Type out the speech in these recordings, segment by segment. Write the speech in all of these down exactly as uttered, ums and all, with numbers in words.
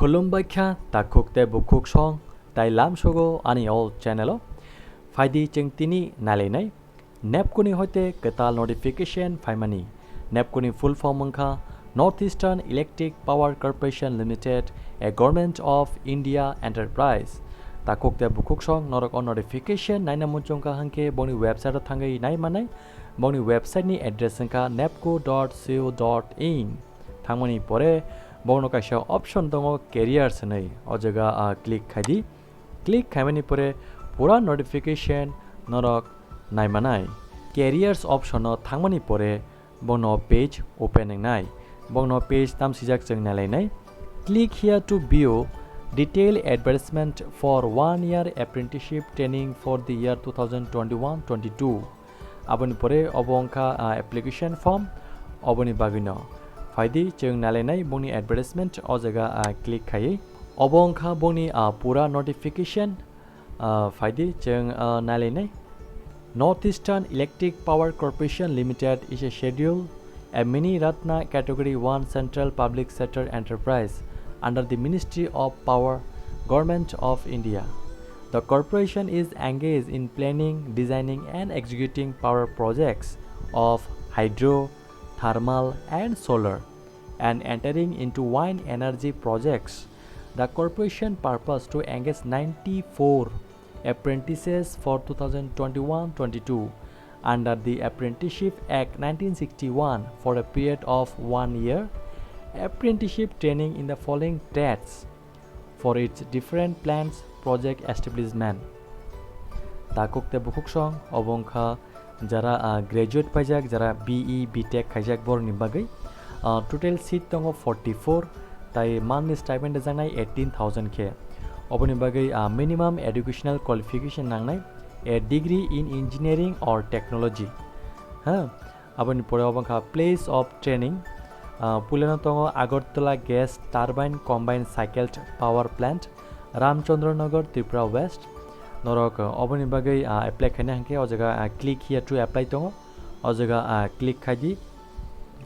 Khulumbai kha takhuk tei bukhuk song tai lamsogo ani old channel o. Phaidi chwng tini nailainai NEEPCO ni hoite kwtal notification phaimani. NEEPCO ni full form wngkha North Eastern Electric Power Corporation Limited, a Government of India enterprise. Takhuk tei bukhuk song norok o notification naina muchungkha hwnkhe boni website o thangwi naimanai. Boni website ni address wngkha neepco dot co dot in. Thangmani pore bokno kaisa option tongo careers hinwi, o jaga, ah, click khaidi. Click khaimani pore pura notification norok naimanai. Careers option o thangmani pore bokno page open wngnai. Bokno page tamsijak chwng nailainai. Click here to view detailed advertisement for one year apprenticeship training for the year two thousand twenty-one twenty-two. Aboni pore obo wngkha, ah, application form, oboni bagwino. Phaidi chwng nailainai bongni advertisement o jaga, ah, click khaiwi. Obo wngkha bongni, ah, pura notification, ah, phaidi chwng, ah, nailainai. North Eastern Electric Power Corporation Limited is a schedule a Mini Ratna Category one Central Public Sector Enterprise under the Ministry of Power, Government of India. The corporation is engaged in planning, designing, and executing power projects of hydro, thermal, and solar, and entering into wind energy projects. The corporation purpose to engage ninety-four apprentices for two thousand twenty-one twenty-two under the Apprenticeship Act nineteen sixty-one for a period of one year, apprenticeship training in the following trades for its different plants project establishment. Takhuk tei bukhuk song obo wngkha jara, ah, graduate paijak, jara B E, B Tech khaijak borokni bagwi, ah, total seat tongo forty-four, tai monthly stipend rwjaknai eighteen thousand khe. Oboni bagwi, ah, minimum educational qualification nangnai, a degree in engineering or technology. Ha? Aboni pore obo wngkha place of training, ah, puilano tongo Agartala Gas Turbine Combined Cycled Power Plant, Ramchandra Nagar, Tripura West. Norok, ah, oboni bagwi, ah, apply khaina hwnkhe o jaga, ah, click here to apply tongo. O jaga, ah, click khaidi.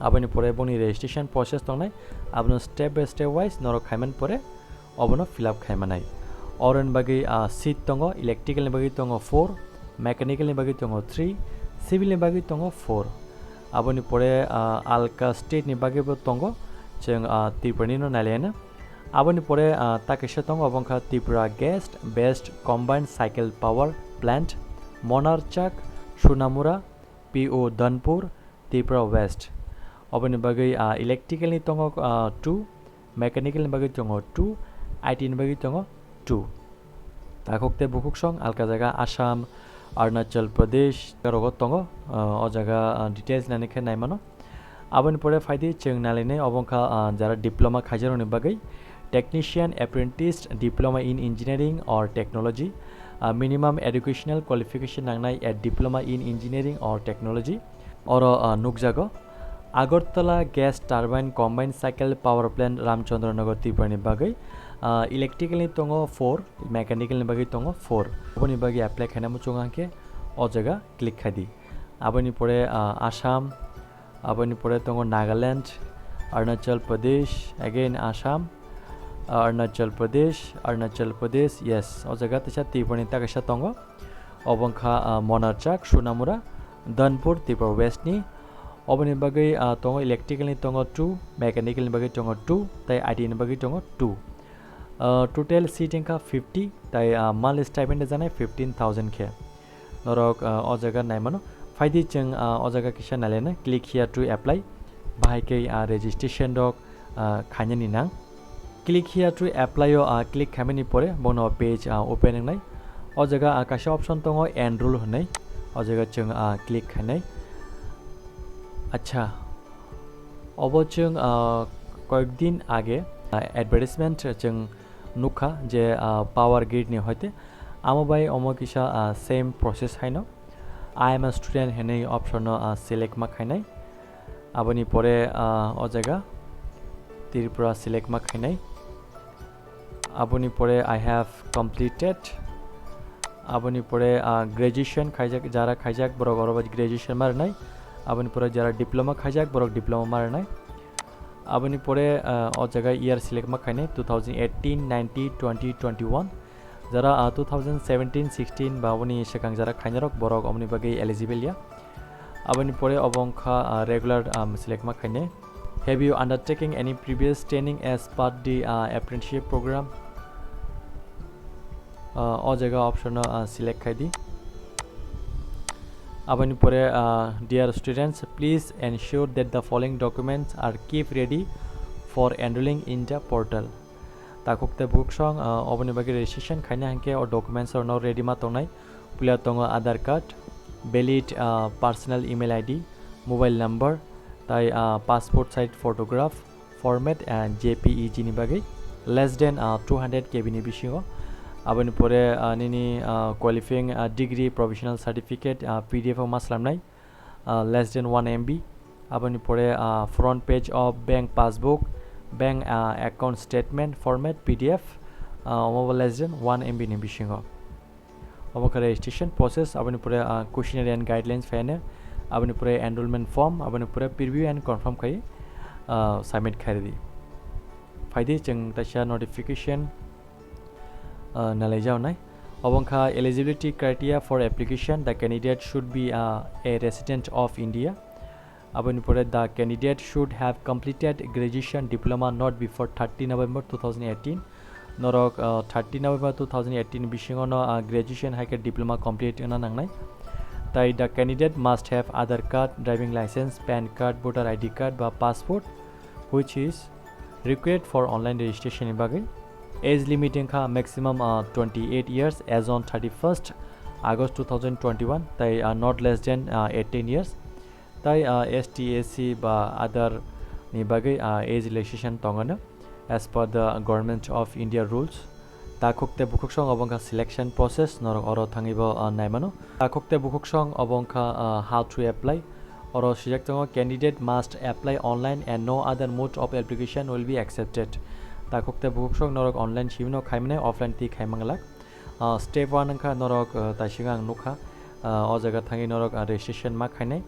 Aboni pore boni registration process tongnai. Abono step by step wise norok khaimani pore obono fill up khaimanai. Oroni bagwi, ah, seat tongo, electrical ni bagwi tongo four, mechanical ni bagwi tongo three, civil ni bagwi tongo four. Aboni pore, ah, alka state ni bagwi bo tongo, chwng, ah, Tripura nino nailaina. Aboni pore, ah, ta kaisa tongo, obo wngkha Tripura Gas Based Combined Cycle Power Plant, Monarchak, Sunamura, P O Dhanpur, Tripura West. Oboni bagwi, ah, electrical ni tongo, ah, two, mechanical ni bagwi tongo two, I T ni bagwi tongo two. Takhuk tei bukhuk song alka jaga Assam, Arunachal Pradesh rogo tongo, ah, o jaga, ah, details nani khe naimano. Aboni pore phaidi chwng nailainai obo wngkha, ah, jara diploma khaijarokni bagwi Technician Apprentice Diploma in Engineering or Technology, ah, minimum educational qualification nangnai a Diploma in Engineering or Technology. Oro, ah, nukjago Agartala Gas Turbine Combined Cycle Power Plant Ramchandra Nagar Tripura ni bagwi, ah, electrical ni tongo four, mechanical ni bagwi tongo four. Oboni bagwi apply khaina muchung hwnkhe o jaga click khaidi. Aboni pore, ah, Assam, aboni pore tongo Nagaland, Arunachal Pradesh, again Assam, ah, Arunachal Pradesh, Arunachal Pradesh, yes, o jaga teisa Tripura ni ta kaisa tongo. Obo wngkha, ah, Monarchak, Sunamura, Dhanpur, Tripura West ni. Oboni bagwi, ah, tongo electrical ni tongo two, mechanical ni bagwi tongo two, tei I T ni bagwi tongo two. Ah, total seat wngkha fifty, tei, ah, monthly stipend rwjaknai fifteen thousand khe. Norok, ah, o jaga naimano. Phaidi chwng, ah, o jaga kisa nailaina, click here to apply. Bahai khe, ah, registration rok, ah, khainani nang. Click here to apply o, ah, click khaimani pore bono page, ah, open wngnai. O jaga, ah, kaisa option tongo enroll hwnwi. O jaga chwng, ah, click khainai. Acha. Obo chwng, ah, koyekdin age, ah, advertisement chwng nukha je, ah, Power Grid ni hoite. Amo bai omo kisa, ah, same process haino. I am a student hinwi option no, ah, select ma khainai. Aboni pore, ah, o jaga Tripura select ma khainai. Aboni pore I have completed. Aboni pore, ah, graduation khaijak, jara khaijak borok oro bai graduation ma rwnai. Aboni pore jara diploma khaijak borok diploma ma rwnai. Aboni pore, ah, o jaga year select ma khainai two thousand eighteen, nineteen, twenty, twenty-one. Jara, ah, two thousand seventeen, sixteen ba aboni swkang jara khainai rok, borok aboni bagwi eligible ya. Aboni pore obo wngkha, ah, regular, um, select ma khainai. Have you undertaken any previous training as part the, ah, apprenticeship program? Ah, o jaga option no, ah, select khai di. Aboni pore, ah, dear students, please ensure that the following documents are keep ready for enrolling in the portal. Takhuk tei bukhuk song, ah, oboni bagwi registration khaina hwnkhe o documents rok no ready ma tongnai. Puila tongo Aadhaar card, valid, ah, personal email I D, mobile number, tai, ah, passport size photograph, format and J P E G ni bagwi less than, ah, two hundred K B ni bisingo. Aboni pore, ah, nini, ah, qualifying, ah, degree, professional certificate, ah, P D F o ma slamnai, ah, less than one M B. Aboni pore, ah, front page of bank passbook, bank, ah, account statement format P D F, ah, omo bo less than one M B ni bisingo. Omo khe registration process, aboni pore, ah, questionnaire and guidelines phaiyano, aboni pore enrollment form, aboni pore preview and confirm khai, ah, submit khai ridi. Phaidi chwng taisa notification, ah, nalai jaonai. Obo wngkha eligibility criteria for application, the candidate should be, ah, a resident of India. Aboni pore, the candidate should have completed graduation diploma not before thirty November two thousand eighteen. Norok, uh, thirty November two thousand eighteen bisingo no, uh, graduation hai khe diploma complete wngna nangnai. Tai the candidate must have Aadhaar card, driving license, PAN card, voter I D card ba passport, which is required for online registration ni bagwi. Age limit wngkha maximum, uh, twenty-eight years as on thirty-first August two thousand twenty-one, tai, uh, not less than, uh, eighteen years. Tai, ah, S T, S C ba other ni bagwi, ah, age relaxation tongano as per the Government of India rules. Takhuk tei bukhuk song obo wngkha selection process, norok oro thangwi bo, ah, naimano. Takhuk tei bukhuk song obo wngkha, ah, how to apply. Oro swijak tongo, "Candidate must apply online and no other mode of application will be accepted." Takhuk tei bukhuk song norok online simi no khaimani, offline twi khaimanglak. Ah, step one wngkha norok, ah, taising ang nukha, ah, o jaga thangwi norok, ah, registration ma khainai.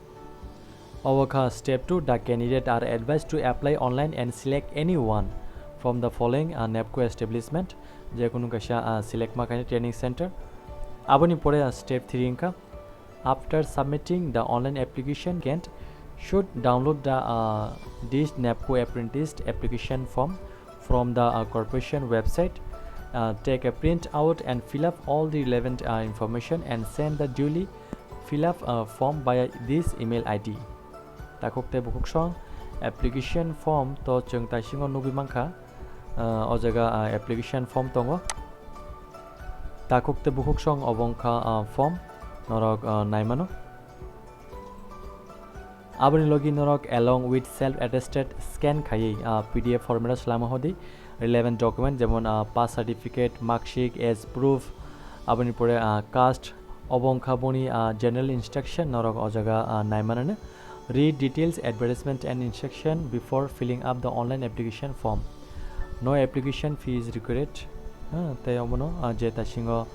Obo kha step two, the candidate are advised to apply online and select any one from the following, uh, NEEPCO establishment, je kunu kaisa, uh, select ma khainai training center. Aboni pore, uh, step three wngkha, after submitting the online application, candidate should download the, uh, this NEEPCO apprentice application form from the, uh, corporation website, uh, take a print out and fill up all the relevant, uh, information and send the duly fill up, uh, form via this email I D. Takhuk tei bukhuk song application form to chwng taisingo nugwi mankha, uh, o jaga, uh, application form tongo. Takhuk tei bukhuk song obo wngkha, uh, form norok, uh, naimano. Aboni logi norok along with self attested scan khaiwi, ah, P D F format o swlama hodi relevant document jemon, ah, pass certificate, mark sheet as proof, aboni pore, ah, caste, obo wngkha boni, ah, general instruction norok o jaga, ah, naimanani. Read details, advertisement and instruction before filling up the online application form. No application fee is required. Ha, tei obono, ah, je tasingo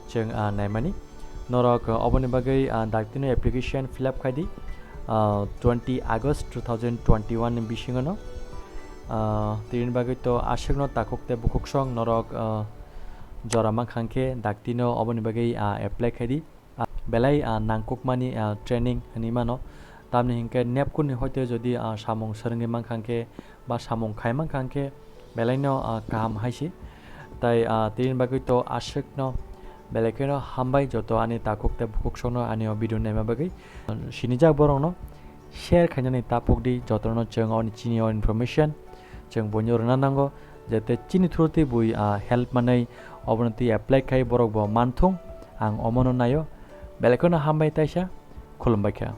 chwng, ah, naimani. Norok, ah, oboni bagwi, ah, daktino application fill up khai di, ah, twenty August two thousand twenty-one ni bisingo no. Ah, tini bagwi to aswkno takhuk tei bukhuk song norok, ah, jora mankha khe daktino oboni bagwi, ah, apply khai di. Ah, belai, ah, nangkukmani, ah, training hinwi mano. Tamni hinkhe nepkuni hoite jodi, ah, samung swrwngwi mankha khe ba samung khai mankha khe belaino, ah, kaham hai se. Tai, ah, tini bagwi to aswkno belai kheno hambai joto ani takhuk tei bukhuk songno ani o video naima bagwi. Sinijak borokno share khainani tapuk di, jotono chwng oni chini o information chwng buino rwna nango, jete chini through twi bui, ah, help manwi obono twi apply khai borok bo manthung, ang omono naio. Belai kheno hambai taisa, khulumbai kha.